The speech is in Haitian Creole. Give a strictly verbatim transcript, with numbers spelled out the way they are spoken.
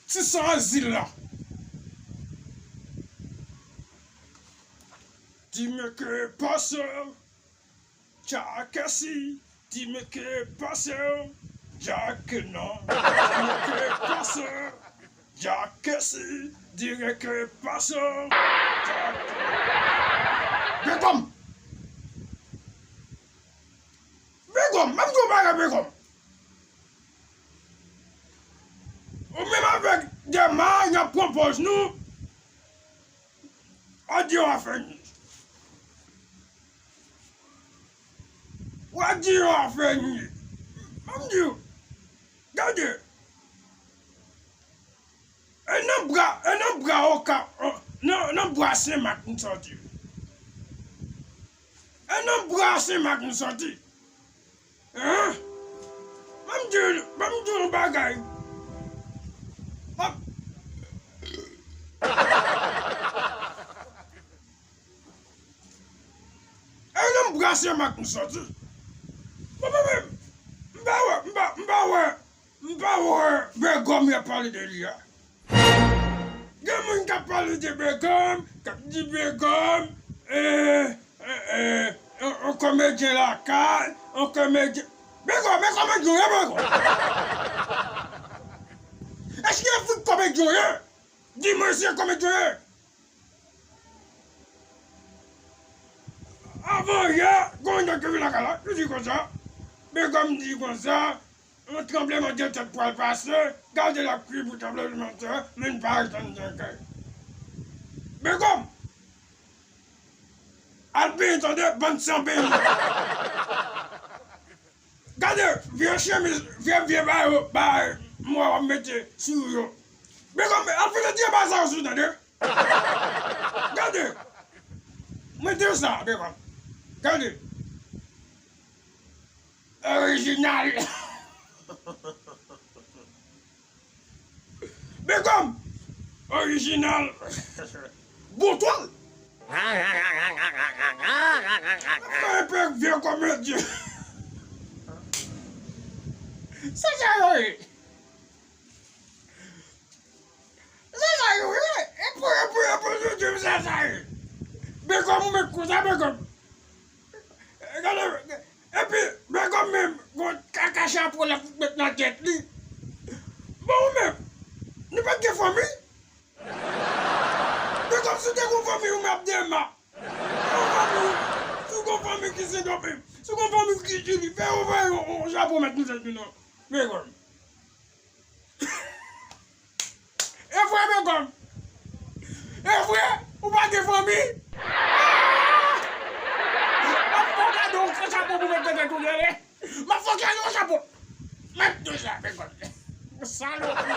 Ti san azil la. Di men ke pase. Djakesi, di men ke pase. Djak non. Di men ke pase. Djakesi, di men ke pase. Djak. Begòm! Begòm, m ap di w bagay, Begòm. Ou menm avèk Dema, n ap pran pòz nou. Adieu, Afèn. W a di yo afè n ye. Ban m di w. Gade. E nan bra, e nan bra Oka, nan, nan bra Senmak m sòti. E nan bra Senmak m sòti. Hein? Ban m di, ban m di yon bagay. Ban E nan m brase mak m sòti. Bon, bon, bon, m pa wè, m pa, m pa wè, m pa wè Bègòm y ap pale de li a. Gen moun k ap pale de Bègòm, k ap di Bègòm, e, e, e, yon, yon komedyen lakay, yon komedyen. Bègòm, e komedyen w ye, Bègòm? Èske e fout komedyen w ye? Di mwen si e komedyen w ye. Avan yè, gen yon nèg ki vin lakay la, li di konsa, Bègòm di konsa, yon tranblemanntè tèt pral pase, gade l ap kriye pou tranblemanntè, men n pa ret anndan kay. Bègòm! Al benyen tande, bann san benyen. Gade, vye chemiz, vye, vye bagay, bagay, mwen w ap mete sou yo. Bègòm, al fouti tire bagay sa yo sou tande. Gade. Mete sa, Bègòm. Gade. Orijinal. Bègòm! Orijinal! Bon twal! Fè enpe vye komedyen. Se sa yo ye. Se sa yo ye. E pou, e pou, e pou YouTube, se sa ye. Bègòm, ou met konsa, Bègòm. Gade, epi, Bègòm menm, gon kaka chapo l ap met nan tèt li. Bon, ou menm, nou pa t gen fanmi? Bègòm, si w te gon fanmi, ou m ap dema. Fè yon fanmi, si w gon fanmi ki Sendomeng, si w gon fanmi ki Chili, fè yo voye yon, yon chapo met nan tèt li non. Bègòm. E vre, Bègòm? E vre? Ou pa gen fanmi? Ah! M ap fè w kado yon gran chapo pou mete nan tèt ou, tande? M ap fè w kado yon chapo. Mèt deja, Bègòm. Salopri.